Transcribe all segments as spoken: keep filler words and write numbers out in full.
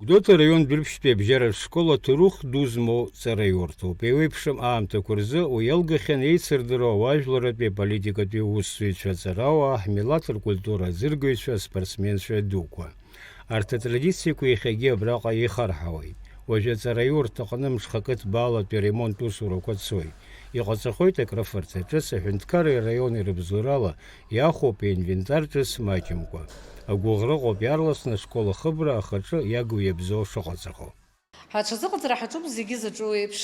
Гәдоуҭа араион Дәрыԥшьтәи абжьаратә школ аҭоурых ду змоу ҵараиурҭоуп. Еиуеиԥшым аамҭақәа рзы уи иалгахьан еицырдыруа ауаажәларратәи аполитикатәи аусзуҩцәа, аҵарауаа, ҳмилаҭ ркультура азыргаҩцәа, аспортсменцәа дуқәа. Арҭ атрадициақәа иахьагьы абраҟа еихарҳауеит. Уажәы аҵараиурҭаҟны мҽхакы ҭбаалатәи аремонт усурақәа цоит. Иҟаҵахоит акрыфарҭа ҿыц аҳәынҭқарреи араиони рыбзоурала иахәоуп аинвентар ҿыц маҷымкәа. Агәыӷра ыҟоуп иаарласны ашкол ахыбра ахаҿы иагу иабзоу шыҟаҵахо. Ҳаҽазыҟаҵара ҳаҿуп зегьы заҿу еиԥш,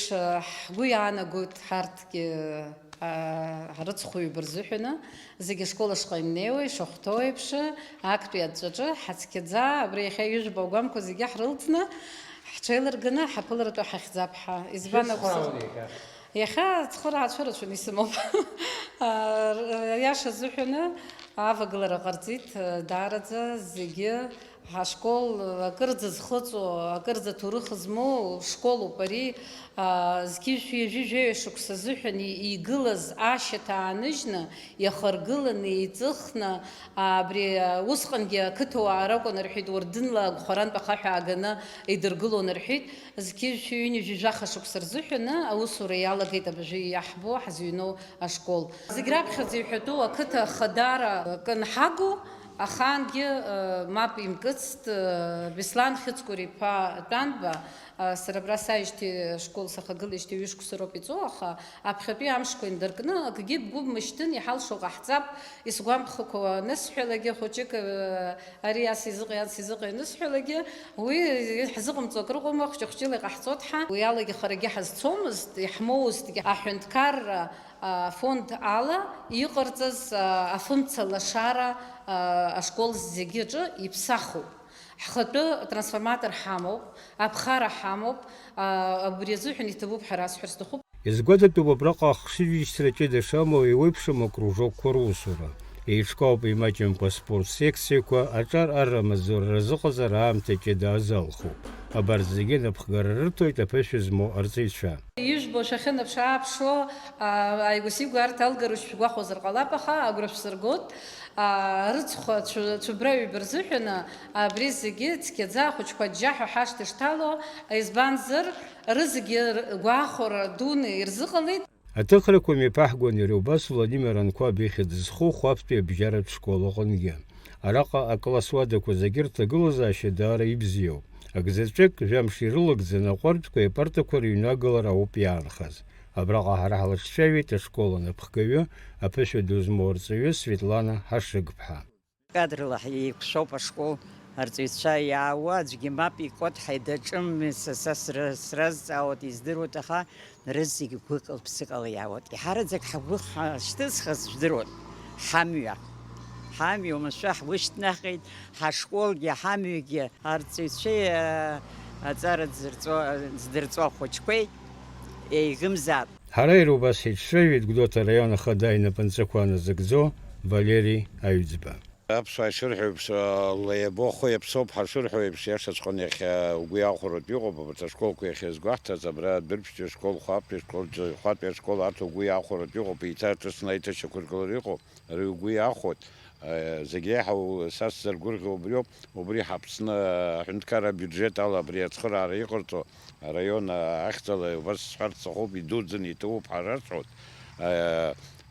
ҳгәы иаанагоит ҳарҭгьы, а, ҳрыцхәаҩ рзыҳәаны, зегьы ашкол ашҟа инеиуа, ишахәҭоу еиԥш, актәи аҵәҵәаҿы ҳацқьаӡа, абри иахьа ҩыжәба агәамқәа зегьы ҳрылҵны, ҳҽеиларганы ҳаԥыларатәы ҳахьӡап ҳәа. Избан акәзар? Шәыцхраауан иахьа? Иахьа ацхыраара рацәаны исымоуп. Аиаша азыҳәаны, авагылара ҟарҵеит, даараӡа зегьы ҳашкол акырӡа зхыҵуа, акырӡа ҭоурых змоу школуп ари, зқьи жәшәи ҩажәи жәаҩа шықәса азыҳәан игылаз ашьаҭа ааныжьны, иахаргыланы, еиҵыхны, абри усҟангьы ақыҭауаа ракәын рҳәеит, уардынла агәхарантә ахаҳә ааганы идыргылон рҳәеит. Зқьи жәшәи ҩынҩажәи жәаха шықәса рзыҳәаны аусура иалагеит абыржәы иаҳбо ҳзыҩноу ашкол. Зегь раԥхьаӡа иҳәатәу ақыҭа хадара акы анҳагу, ахаангьы, э, мап имкыцт, э, Беслан Хьыҵкәыр-иԥа Тәанба, э, сара абра сааижьҭеи ашкол сахагылеижьҭеи ҩышықәса роуп иҵоу, аха аԥхьатәи амшқәа инаркны акгьы бгәы бмышьҭын, иҳалшо ҟаҳҵап, исгәамԥхакәа анысҳәалакгьы, хәыҷык, э, ари ас изыҟаи, ас изыҟаи анысҳәалакгьы, уи ҳзыҟамҵо акрыҟоума, хәҷы-хәҷыла иҟаҳҵоит ҳәа. Уи алагьы харагьы ҳазцомызт, иаҳмоузҭгьы. Аҳәынҭқарра, а, фонд ала иҟарҵаз, а, афымца лашара, а, ашкол зегьы аҿы иԥсахуп. Ҳхатәы трансформатор ҳамоуп, аԥхара ҳамоуп, а, абри азыҳәан иҭабуп ҳәа расҳәар сҭахуп. Иазгәаҭатәуп абраҟа ахшыҩзышьҭра ҷыда шамоу еиуеиԥшым акружокқәа русура. Еиҿкаауп имаҷымкәа аспорт секциақәа, аҿар арра амаҵзура рзыҟаҵара аамҭа ҷыда азалхуп. Абарҭ зегьы напхгара рырҭоит аԥышәа змоу арҵаҩцәа. Ижәбо шәахьынаԥш-ааԥшуа, аа, ааигәа-сигәа арҭ алгару шәгәахәуазар ҟалап, аха агәра шәсыргоит, аа, рыцхә цәы-, цәыббра ҩба рзыҳәаны абри зегьы цқьаӡа ахәыҷқәа аџьџьаҳәа ҳашҭа ишҭало, избанзар, рызегьы р-, гәахәара дуны ирзыҟалеит. Аҭыхрақәа мҩаԥаҳгон иара убас Владимир Анқәаб ихьӡ зху Хәаԥтәи абжьаратә школ аҟынгьы. Араҟа акласс уадақәа зегьы рҭагылазаашьа даара ибзиоуп. Акзаҵәык, жәамш ирылагӡаны аҟәардәқәеи апартақәа рыҩнагалара ауп иаанхаз. Абраҟа ҳара ҳлаҿцәажәеит ашкол анапхгаҩы, аԥышәа ду змоу арҵаҩы Светлана Ҳашыгԥҳа. Кадрла еиқәшәоуп ашкол арҵаҩцәа иаауа, аӡәгьы мап икоҭҳаи даҿым, са, са сра-, сразҵаауеит, издыруеит, аха рызегь гәыкала-ԥсыкала иаауеит. Иҳараӡак ҳгәы ҳашьҭызхыз жәдыруеит, ҳамҩа. Ҳамҩа уамашәа ҳгәы шьҭнахит, ҳашколгьы, ҳамҩагьы, арҵаҩцәеи, а, аҵара дзырҵо-, здырҵо ахәыҷқәеи еиӷымзаап. Ҳара иара убас ҳиҿцәажәеит Гәдоуҭа араион ахада инапынҵақәа назыгӡо Валери Аҩӡба. Аԥсуаа ишырҳәо еиԥш, ла иабо ахы иаԥсоуп ҳашырҳәо еиԥш, иашаҵәҟьаны иахьа угәы иахәаратәы иҟоуп, абарҭ ашколқәа иахьа иазгәаҳҭаз, абра адәырԥшьтәи ашкол, хәаԥтәи ашкол, џьа-, хәаԥтәи ашкол, арҭ угәы иахәаратәы иҟоуп, еиҭа ҿыцны аиҭашьақәыргылара иҟоуп, ари угәы иахәоит. Зегь реиҳа у-, са сзыргәырӷьо убриоуп, убри ҳаԥсны аҳәынҭқарра абиуџьет ала абри ацхыраара иҟарҵо, араион ахьӡала убас сҳәарц сҭахуп, идуӡӡаны иҭабуп ҳәа расҳәоит.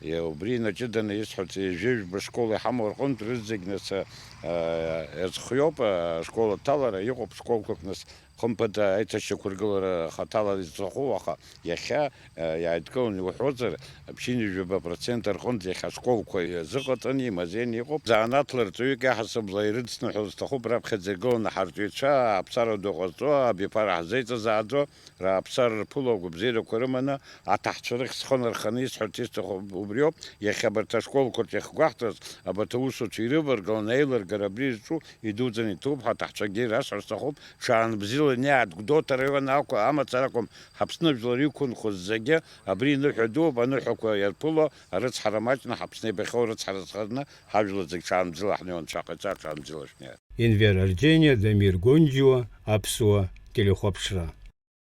Е, убри инаҷыданы исҳәарц, ҩажәи жәба школ иҳамоу рҟынтә рызегь нас, а, иазхиоуп, а, ашкол аҭалара, иҟоуп школқәак нас, хымԥада, аиҭашьақәыргылара хаҭала изҭаху, аха иахьа, а, иааидкыланы иуҳәозар, ԥшьынҩажәаба процент рҟынӡа иахьа ашколқәа иазыҟаҵаны имазеины иҟоуп. Занааҭла рҵаҩык иаҳасабала ирыдсныҳәо сҭахуп, раԥхьаӡа иргыланы ҳарҵаҩцәа, аԥсара ду ҟазҵо, абиԥара ҳзеиҵазааӡо, рааԥсара рԥыло агәабзиарақәа рыманы аҭаҳцәа рыхьӡ хынарханы исҳәарц исҭаху убриоуп, иахьа абарҭ ашколқәа рҿы иахьгәаҳҭаз, абарҭ аусуцәа ирываргаланы аилыргара абри зҿу идуӡӡаны иҭабуп ҳәа аҭаҳцәагьы расҳәар сҭахуп, ҽаанбзиала ианиааит Гәдоуҭа араион ақәа-, амацара акәым, Ҳаԥсны жәлар иқәынхоз зегьы абри ныҳәа дууп, аныҳәақәа иарԥыло арыцҳара маҷны Ҳаԥсны иабахьоу рыцҳара зхарны ҳажәлар зегь ҽаанбзиала ҳнеиуан, ҽаҟаиҵа ҽаанбзиала шәнеи. Енвер Арџьениа, Дамир Гонџьиуа, Аԥсуа телехәаԥшра.